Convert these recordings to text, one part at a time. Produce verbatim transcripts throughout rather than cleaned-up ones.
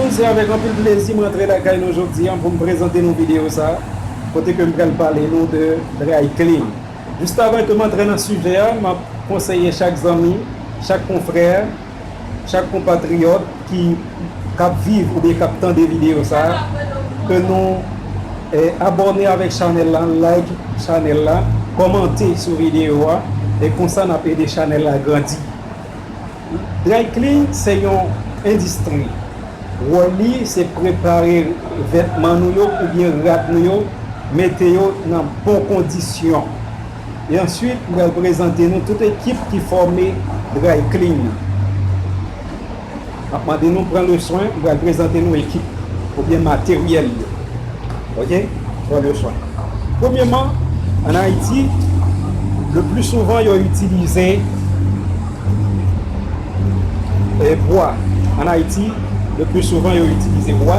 Se avèk anpil plezi m rantre lakay nou jodi a pou m prezante nou videyo sa a, kote ke m pral pale nou de dry clean. Jis avan ke m antre nan sijè a, m ap konseye chak zanmi, chak konfrè, chak konpatriyòt ki, k ap viv oubyen k ap tande videyo sa a, ke nou, eh, abòne avèk chanèl la, like chanèl la, kòmante sou videyo a, e konsa n ap ede chanèl la grandi. Dry clean se yon endistri. Wòl li se prepare vètman nou yo oubyen rad nou yo, mete yo nan bon kondisyon. E answit, m pral prezante nou tout ekip ki fòme dry clean nan. M ap mande nou pran le swen, m pral prezante nou ekip oubyen materyèl yo. Ok? Pran le swen. Premyèman, an Ayiti, le pli souvan yo itilize, eh, bwa. An Ayiti, le pli souvan yo itilize bwa,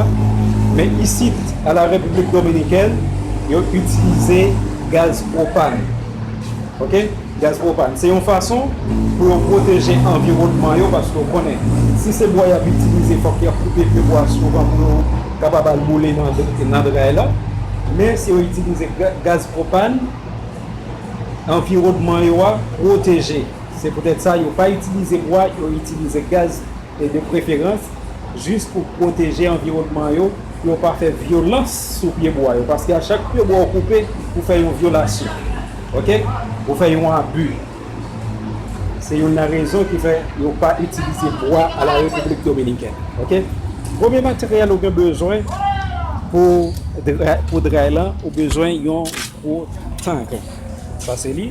men isit, a la Repiblik Dominikèn, yo itilize gaz pwopàn. Ok? Gaz pwopàn. Se yon fason pou yo pwoteje anviwònman yo, paske w konnen, si se bwa y ap itilize, fòk y ap koupe pye bwa souvan pou yo kapab al boule nan, nan dray la. Men si yo itilize ga-, gaz pwopàn, anviwònman yo a pwoteje. Se poutèt sa, yo pa itilize bwa, yo itilize gaz, e de preferans, jis pou pwoteje anviwònman yo, pou yo pa fè vyolans sou pye bwa yo. Paske a chak pye bwa w koupe, ou fè yon vyolasyon. Ok? Ou fè yon abi. Se youn nan rezon ki fè yo pa itilize bwa a la Repiblik Dominikèn. Ok? Premye materyèl ou gen bezwen pou dra-, pou dray lan, ou bezwen yon gwo tank. Sa se li.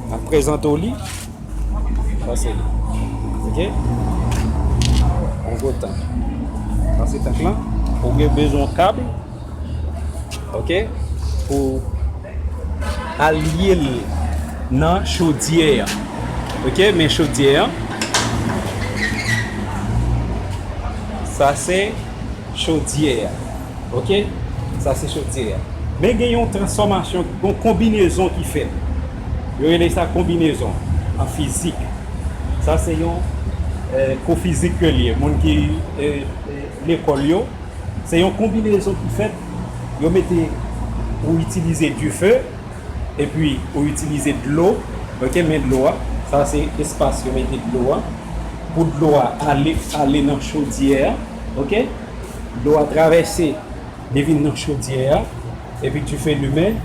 M ap prezante w li. Sa se li. Ok? Yon gwo tank. Sa se tank lan. Ou gen bezwen yon kab. Ok? Pou alye l nan chodyè a. Ok? Men chodyè a. Sa se chodyè a. Ok? Sa se chodyè a. Men gen yon transfòmasyon, yon konbinezon ki fèt. Yo rele sa konbinezon an fizik. Sa se yon, eh, kou fizik ke l ye. Moun ki, eh, eh, lekòl yo, se yon konbinezon ki fèt. Yo mete, ou itilize dife, epi ou itilize dlo. Ok, men dlo a, sa se espas yo mete dlo a. Pou dlo a ale, ale nan chodyè a. Ok? Dlo a travèse, li vin nan chodyè a, epi dife limen.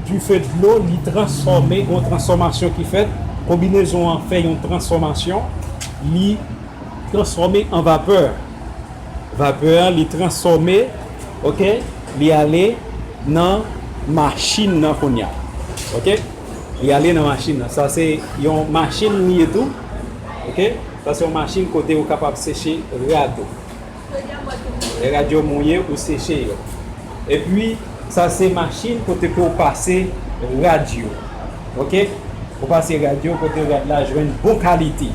Dife dlo, li transfòme, gon transfòmasyon ki fèt. Konbinezon an fè yon transfòmasyon, li transfòme an vapè. Vapè an, li transfòme, ok, li ale nan machin nan kounye a. Ok? Li ale nan machin nan. Sa se yon machin li ye tou. Ok? Sa se yon machin kote ou kapab seche rad ou. Lè rad yo mouye, ou seche yo. Epi, sa se machin kote ke ou pase rad yo. Ok? Ou pase rad yo kote rad la jwenn bon kalite,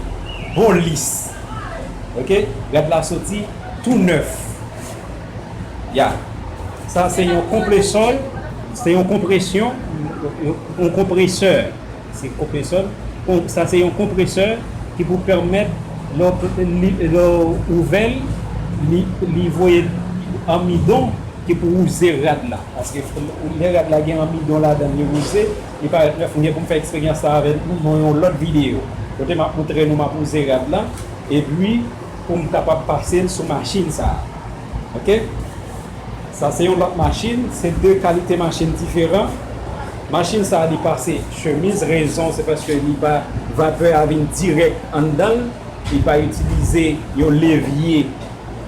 bon lis. Ok? Rad la soti tou nèf. Ya. Sa se yon konpresyon, se yon konpresyon, yon, yon konpresè. Se konpresyon. Kon-, sa se yon konpresè ki pou pèmèt lè w, li, lè w ouvè l, li, li voye anmidon ki pou wouze rad la. Paske lè rad la gen anmidon ladan l, li wouze, li parèt nèf. Mwen gen pou m fè eksperyans sa avèk nou nan yon lòt videyo. Kote m ap montre nou, m ap wouze rad la, epi pou m kapab pase l sou machin sa a. Ok? Sa se yon lòt machin, se de kalite machin diferan. Machin sa a, li pase chemiz, rezon se paske li pa, vapè a vin dirèk anndan l, li pa itilize yon levye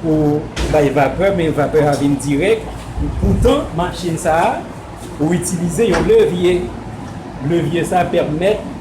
pou bay vapè, men vapè a vin dirèk. Poutan, machin sa a, ou itilize yon levye. Levye sa a pèmèt